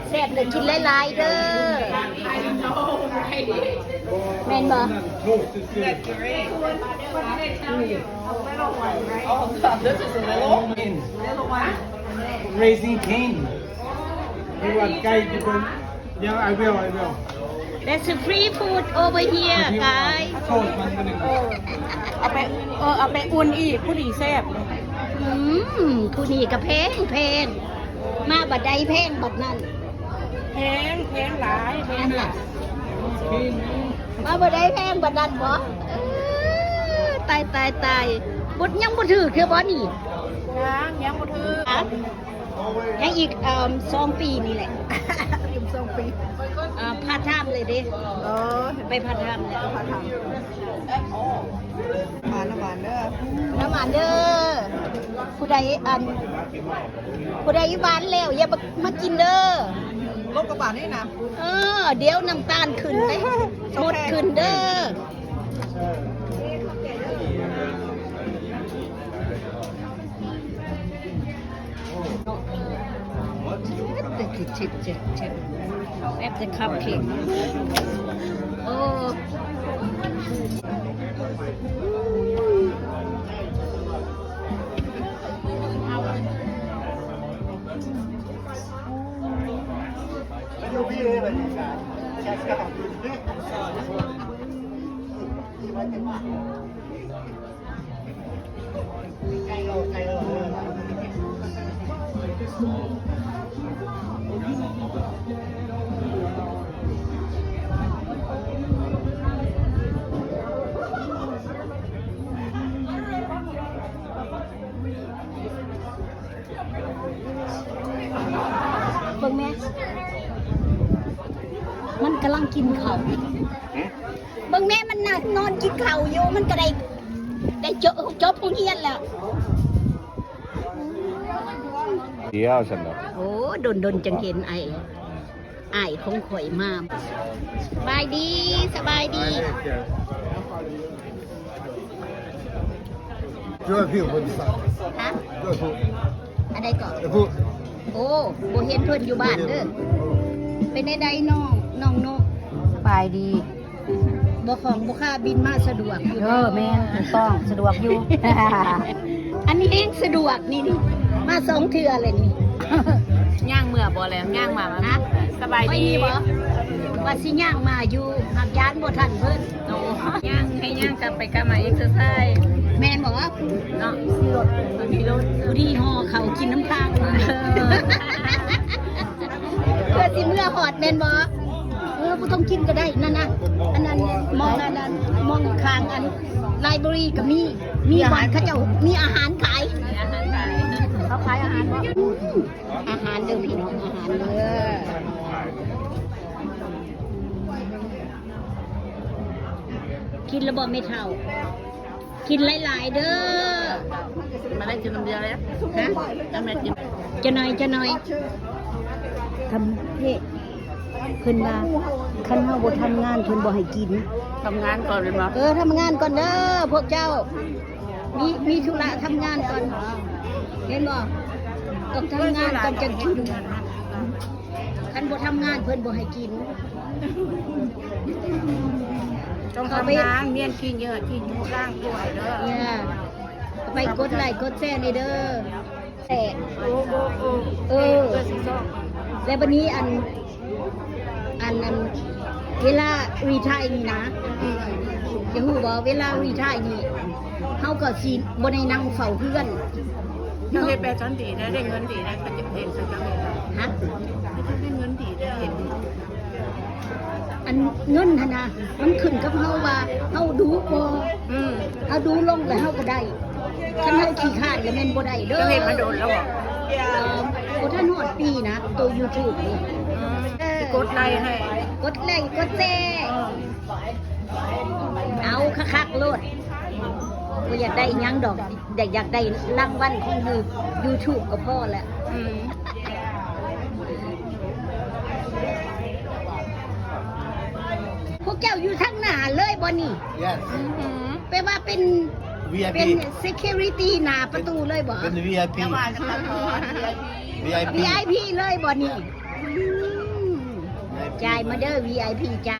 ແຊບເດີ ກິນຫຼາຍໆເດີ ແມ່ນບໍ່? Raising cane. You want guide people? Yeah, I will, I will. That's a free food over here, guys. ເອົາໄປ ເອີ ເອົາໄປອຸ່ນອີກ ຜູ້ນີ້ແຊບ. ອືມ ຜູ້ນີ້ກໍແພງ ແພງ ມາບັດໃດແພງບັດນັ້ນ ແພງ ແພງຫຼາຍ ແພງຫຼາຍ ມາບັດໃດແພງບັດນັ້ນບໍ? ເອີ ຕາຍ ຕາຍ ຕາຍ ບົດຍັງບໍ່ຖືກເທື່ອບໍນີ້? ຍັງ ຍັງບໍ່ຖືກ. ຍັງອີກ ເອີ່ມ ສອງປີນີ້ແຫຼະ ອີກສອງປີ ເອີ່ ພາດທາມເລີຍເດ້. ເອີ ໄປພາດທາມແລ້ວ ພາດທາມ ຫວານ ນ້ຳຫວານເດີ ນ້ຳຫວານເດີ. ຜູ້ໃດ ອັນ ຜູ້ໃດຫວານແລ້ວ ຢ່າມາ ມາກິນເດີ ລົບກັບຫວານນີ້ນະ. ເອີ ດຽວນ້ຳຕານຂຶ້ນເດ້ ມົດຂຶ້ນເດີ. At the cupcake. Oh. You'll be there, like, uh, check out. ເບິ່ງແມ້ ມັນກຳລັງກິນເຂົ້າ. ເບິ່ງແມ້ ມັນນະ ນອນກິນເຂົ້າຢູ່ ມັນກໍໄດ້ ໄດ້ຈົບ ຈົບໂຮງຮຽນແລ້ວ. ດຽວຊັ້ນດອກ. ໂອ້ ດົນໆ ຈັ່ງເຫັນອ້າຍ ອ້າຍຂອງຂ້ອຍມາ. ສະບາຍດີ ສະບາຍດີ. ຊ່ວຍຜິວຄົນສັກ ຮະ? ຊ່ວຍຜູ້ ອັນໃດເກາະ? ຜູ້ ໂອ້ ບໍ່ເຫັນເພິ່ນຢູ່ບ້ານເດີ. ເປັນແນວໃດນ້ອງ ນ້ອງນົກ? ສະບາຍດີ. ບໍ່ຂອງບໍ່ຄ່າບິນມາສະດວກຢູ່. ເອີ ແມ່ນ ຖືກຕ້ອງ ສະດວກຢູ່. ອັນນີ້ແຮງສະດວກນີ້ ນີ້ ມາສອງເທື່ອແລ້ວນີ້. ຍ່າງເມືອບໍ່ແລ້ວ ຍ່າງມາ. ຮະ? ສະບາຍດີ. ຂ້ອຍນີ້ບໍ່? ວ່າຊິຍ່າງມາຢູ່ ຫາກຢ້ານບໍ່ທັນເພິ່ນ. ໂອ້ ຍ່າງ ໃຫ້ຍ່າງກັບໄປກັບມາ ເອັກເຊີໄຊ. ແມ່ນບໍ່? ເນາະ ຂີ່ລົດ ຂີ່ລົດ ຜູ້ດີຫໍ່ເຂົ້າກິນນຳທາງ. ເອີ ເພື່ອຊິເມືອຮອດແມ່ນບໍ່? ເອີ ບໍ່ຕ້ອງກິນກໍໄດ້ ນັ້ນນະ ອັນນັ້ນ ມອງອັນນັ້ນ ມອງຂ້າງອັນໄລບຣາຣີກໍມີ ມີບ່ອນເຂົາເຈົ້າມີອາຫານຂາຍ. ມີອາຫານຂາຍ ເຂົາຂາຍອາຫານບໍ່? ອືມ ອາຫານເດີພີ່ນ້ອງ ອາຫານເດີ. ກິນແລ້ວບໍ່ແມ່ເຖົ້າ? ກິນຫຼາຍໆເດີ. ມາໄດ້ກິນນຳເດືອແລ້ວ. ຮະ? ນຳແມ່ກິນ. ຈະໜ້ອຍ ຈະໜ້ອຍ. ທຳເພດ ເພິ່ນວ່າ ຄັນເຮົາບໍ່ທຳງານ ເພິ່ນບໍ່ໃຫ້ກິນ. ທຳງານກ່ອນແມ່ນບໍ່? ເອີ ທຳງານກ່ອນເດີພວກເຈົ້າ. ມີ ມີທຸລະທຳງານກ່ອນ ເຫັນບໍ່? ຕ້ອງທຳງານກ່ອນຈັ່ງກິນ. ຄັນບໍ່ທຳງານເພິ່ນບໍ່ໃຫ້ກິນ. ຕ້ອງທຳງານ ມ້ຽນຂີ້ເຫຍື້ອ ຂີ້ຫູ ລ້າງຖ້ວຍເດີ. ເອີ ໄປກົດໄລກົດແຊແດ່ເດີ. ແຊ ໂອ້ ໂອ້ ໂອ້ ເອີ ເອີ ເອີ ຊິຊອກ. ແລ້ວບັດນີ້ອັນ ອັນ ອັນ ເວລາຣີທາຍນີ້ນະ ອືມ ຈະຮູ້ບໍ່? ເວລາຣີທາຍນີ້ ເຮົາກໍຊິບໍ່ໄດ້ນັ່ງເຝົ້າເຮືອນ. ເຮັດແບບຊັ້ນດີໄດ້ ໄດ້ເງິນດີໄດ້ ເຂົາຈະເປັນ ເຂົາຈະເຮັດ. ຮະ? ໄດ້ເງິນດີໄດ້ເຮັດ. ອັນເງິນຫັ້ນນະ ມັນຂຶ້ນກັບເຮົາວ່າເຮົາດຸບໍ່. ອືມ ເຮົາດຸລົງແລ້ວເຮົາກໍໄດ້. ຄັນເຮົາຂີ້ຄ້ານລະແມ່ນບໍ່ໄດ້ເດີ. ເຈົ້າເຮັດມາດົນແລ້ວບໍ່? ເອີ ບໍ່ທັນຮອດປີນະ ໂຕຢູທູບນີ້. ອືມ ເອີ ຊິກົດໄລໃຫ້ ກົດໄລກົດແຊ. ເອີ ເອົາຄັກໆໂລດ. ບໍ່ຢາກໄດ້ຫຍັງດອກ ຢາກ ຢາກໄດ້ລາງວັນຂອງຢູທູບກໍພໍແລ້ວ. ອືມ ພວກເຈົ້າຢູ່ທາງໜ້າເລີຍບໍ່ນີ້? Yes. ອືມ ແປວ່າເປັນ VIP ເປັນ security ໜ້າປະຕູເລີຍບໍ່? ເປັນ VIP ແຕ່ວ່າສະພາະ VIP VIP ເລີຍບໍ່ນີ້? ອືມ ຈ່າຍມາເດີ VIP ຈ້າ.